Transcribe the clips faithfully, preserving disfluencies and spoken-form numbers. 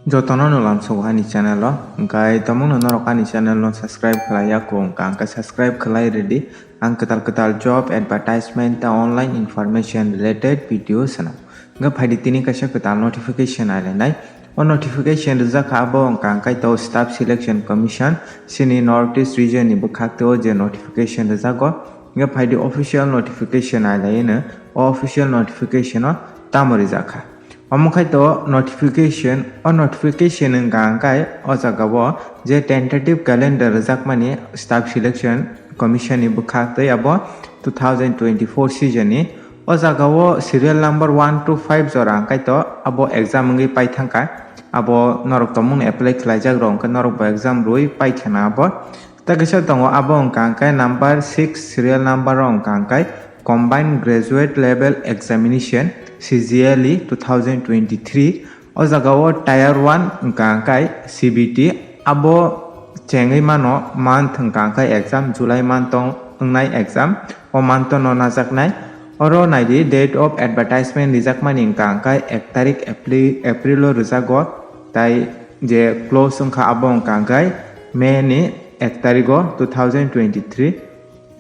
Jotono no lamsogo ani channel o, hwnkhe tamungno norok ani channel no subscribe khlai ya kho wngkha, hwnkhe subscribe khlai rwdi. Ang kwtal kwtal job advertisement ta online information related video swnam. Hwnkhe phaidi tini kaisa kwtal notification ailainai. O notification rijak kha abo wngkha hwnkhe to Staff Selection Commission chini North East region ni bwkhak tei o je notification rijago. Hwnkhe phaidi official notification ailaino, o official notification o tamo rijak kha. Omo khai to notification, o notification wngkha hwnkhe o jaga o je tentative calendar rijakmani Staff Selection Commission ni bwkhak tei abo two thousand twenty-four season ni. O jaga o serial number one to five jora hwnkhe to abo exam wngwi pai thangkha. Abo norok tongmungni apply khlaijak rok hwnkhe norok bo exam rwi pai kheno abo. Tei kisa tongo, abo wngkha hwnkhe number six serial number o wngkha hwnkhe Combined Graduate Level Examination, C G L E two thousand twenty-three. O jaga o tier one wngkha hwnkhe C B T. Abo chengwi mano month wngkha hwnkhe exam, July month o wngnai exam. O month o no najaknai. Oro naidi, date of advertisement rijakmani wngkha hwnkhe ek tarik April, April o rijago. Tai je close wngkha abo wngkha hwnkhe May ni ek tarik o two thousand twenty-three.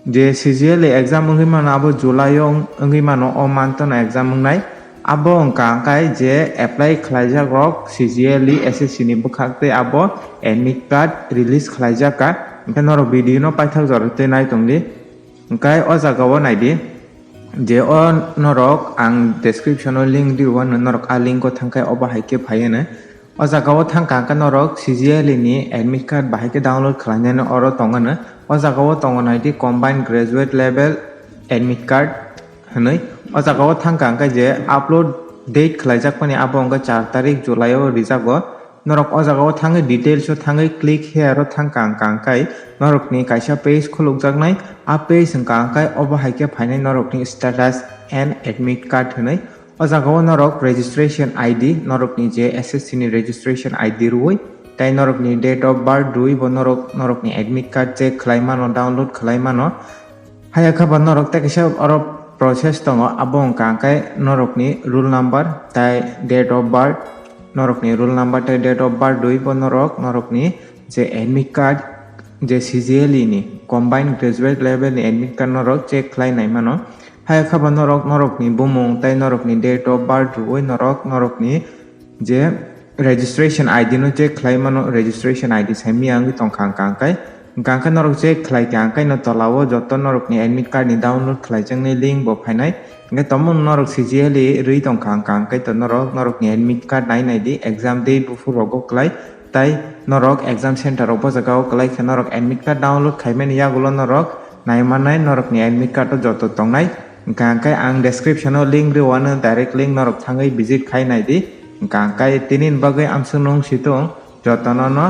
Je C G L E exam wngwi mano abo July o wng-, wngwi mano, o month o no exam wngnai. Abo wngkha hwnkhe je apply khlaijak rok C G L E S S C ni bwkhak tei abo admit card release khlaijak kha. Hwnkhe norok video no paithak jora tei nai tongdi. Hwnkhe o jaga o naidi, je o norok ang description o link rio, norok a link o thangkhe obo hai khe phai hwno. O jaga o thangkha hwnkhe norok C G L E ni admit card bahai khe download khlainani oro tong hwno. O jaga o tongo naidi Combined Graduate Level Admit Card hwnwi. O jaga o thangkha hwnkhe je upload date khlaijakmani abo wngkha char tarik July o rijago. Norok o jaga o thangwi details o thangwi click here o thangkha hwnkha hwnkhe norokni kaisa page khulukjaknai. A page wngkha hwnkhe obo hai khe phainai norokni status and admit card hwnwi. O jaga o norok registration I D, norokni je S S C ni registration I D rwui, tei norokni date of birth rwui bo norok, norokni admit card check khlai mano, download khlai mano. Haya khe bo norok tei kaisa oro process tongo, abo wngkha hwnkhe norokni roll number tei date of birth, norokni roll number tei date of birth rwui bo norok, norokni je admit card, je C G L E ni, Combined Graduate Level ni admit card norok check khlai nai mano. Haya khe bo norok, norokni bumung tei norokni date of birth rwui norok, norokni je registration I D no check khlai mano, registration I D sai miya wngwi tongkha hwnkha hwnkhe. Hwnkha hwnkhe norok check khlai kha hwnkhe no tola o joto norokni admit card ni download khlaijaknai link bo phainai. Hwnkhe tamo norok C G L E rwi tongkha hwnkha hwnkhe to norok, norokni admit card nai nai di, exam day buphur rogo kwlai. Tai norok exam center rok bo jaga o kwlai khe norok admit card download khaimani yagulo norok nai mannai norokni admit card o joto tongnai. Hwnkha hwnkhe ang description o link rwano, direct link norok thangwi visit khai nai di. Hwnkha hwnkhe tini ni bagwi amsuk nung situng jotono no